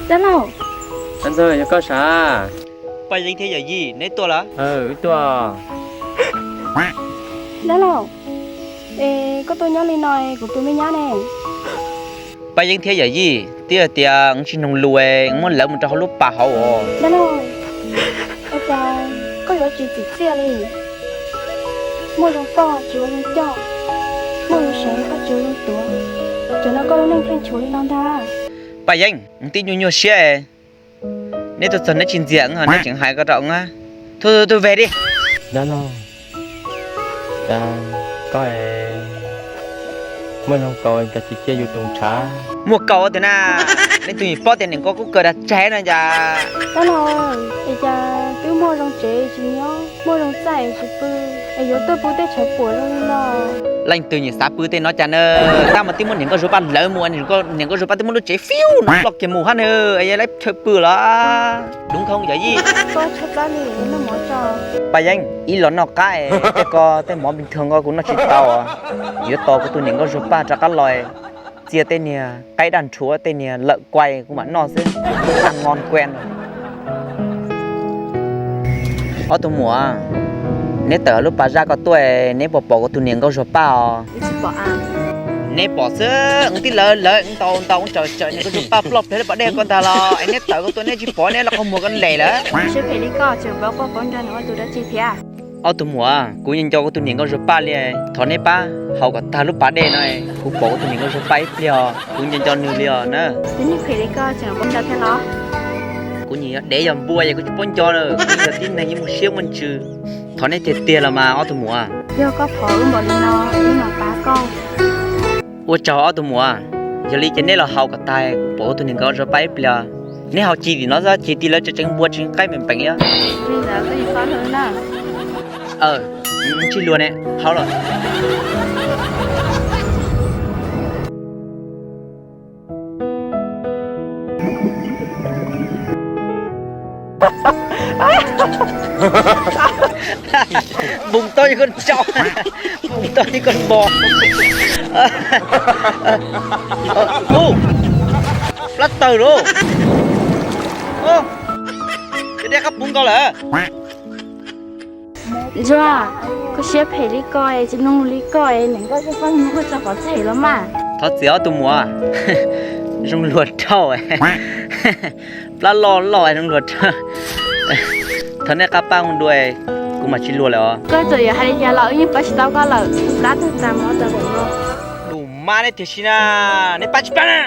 Dab laug. Ntxawg, yog koj sav? Paj Yeeb thiab Yawm Yij, neb tuaj lawm? Wb tuaj. Dab laug, es koj tuaj nyob li no es kuv tus me nyab ne? Paj Yeeb thiab Yawm Yij, twb yog tias wb tsis mloog lus, wb muab lawv mus rau hauv lub pas hauv os. Dab laug, ua cas koj yuav tsis txim txiaj li? Muaj zoo poj tsis ua zoo coj, muaj zoo sev koj tsis ua zoo tuav, tam no koj lub neej thiaj tshuav li no ntag. Paj Yeeb, wb twb nyuaj nyuaj siab, neb tuaj txog neb tsis ntxias wb, neb tseem hais ko rau wb. Thub thub thub, veg di. Dab laug, koj muaj zoo kaus cas tsis cia yus tus ntshav? Muaj kaus tiag na, leej twg yeej paub tias niam nkauj kub kawg dag tsaig no cas. Dab laug, es cas twb muaj zoo tsev tsis nyob, muaj zoo txaj tsis pw, es yuav tuaj pw tej tshav puam zoo li no? Leej twg yeej xav pw tej no cas na, tab mas twb muab niam nkauj Zuag Paj lawv mus, niam nkauj Zuag Paj twb muab lub tsev fiu no ploj kiag mus hab na, es yog lawv chaw pw los. Dub Nkauj Yawm Yij, Paj Yeeb, ib los noj qab es tej ko tej mov npis thawg nkaus kuv noj tsis tau, yuav tos kuv tus niam nkauj Zuag Paj rov qab los, txia tej niag qaib daj nrhuav tej niag lawm kuai kuv mam noj xwb. Ngon kuv. Ob tug muam, neb tawm lub pas zaj ko tuaj, neb puas pom kuv tus niam nkauj Zuag Paj os? Neb pom xwb, wb twb lawv lawv ntaus ntaus tsawm tsawm niam nkauj Zuag Paj ploj plig lub pas dej ko ntag los es neb tawm ko tuaj neb tsis pom, neb lub qhov muag ko nlem lawm. Siab phem li koj tseem paub quaj paub nrog nws ua tus dab tsi thiab? Ob tug muam, kuv nco nco kuv tus niam nkauj Zuag Paj li, thov neb pab haus kom tag lub pas dej no, kuv pom kuv tus niam nkauj Zuag Paj ib pliag os, kuv nco nco nws li os na. Tus neeg phem li koj tseem paub nco thiab los? Kuv nyiam yog dev yog npua es kuv tsis paub nco na, kuv yog tib neeg yeej muaj siab muaj ntsws. Thov neb tiag tiag los mas ob tug muam. Yog koj thov wb npaum li no, wb mam pab koj. Ua tsaug ob tug muam, yog li ces neb los haus kom tag, kuv pom kuv tus niam nkauj Zuag Paj ib pliag. Neb haus cig tim no xwb, cig tim lawv tseem tseev npua tseev qaib npeem npeem li. Li ntawd koj yeej paub lawm na. Tsis luag ne, haus los. Npoo tau li koj tso, npoo tau li koj npog. Ub, plab tawg lauj. Cov dej qab puv nkaus lawm. Ntsuag, koj siab phem li koj es tsis mloog lus li koj es niam nkauj Zuag Paj muab tso pov tseg los mas. Thov txim ob tug muam, zoo luag dhau, plab loj loj zoo luag dhau. Thov nej qab pab mus dua, kuv mam tsis luag lawm os. Koj txawm yuav hais li cas los wb yeej pab tsis tau koj lawm, plab tag tas mov tag npaum no. Dum mab neb tiag si na, neb pab tsis pab na.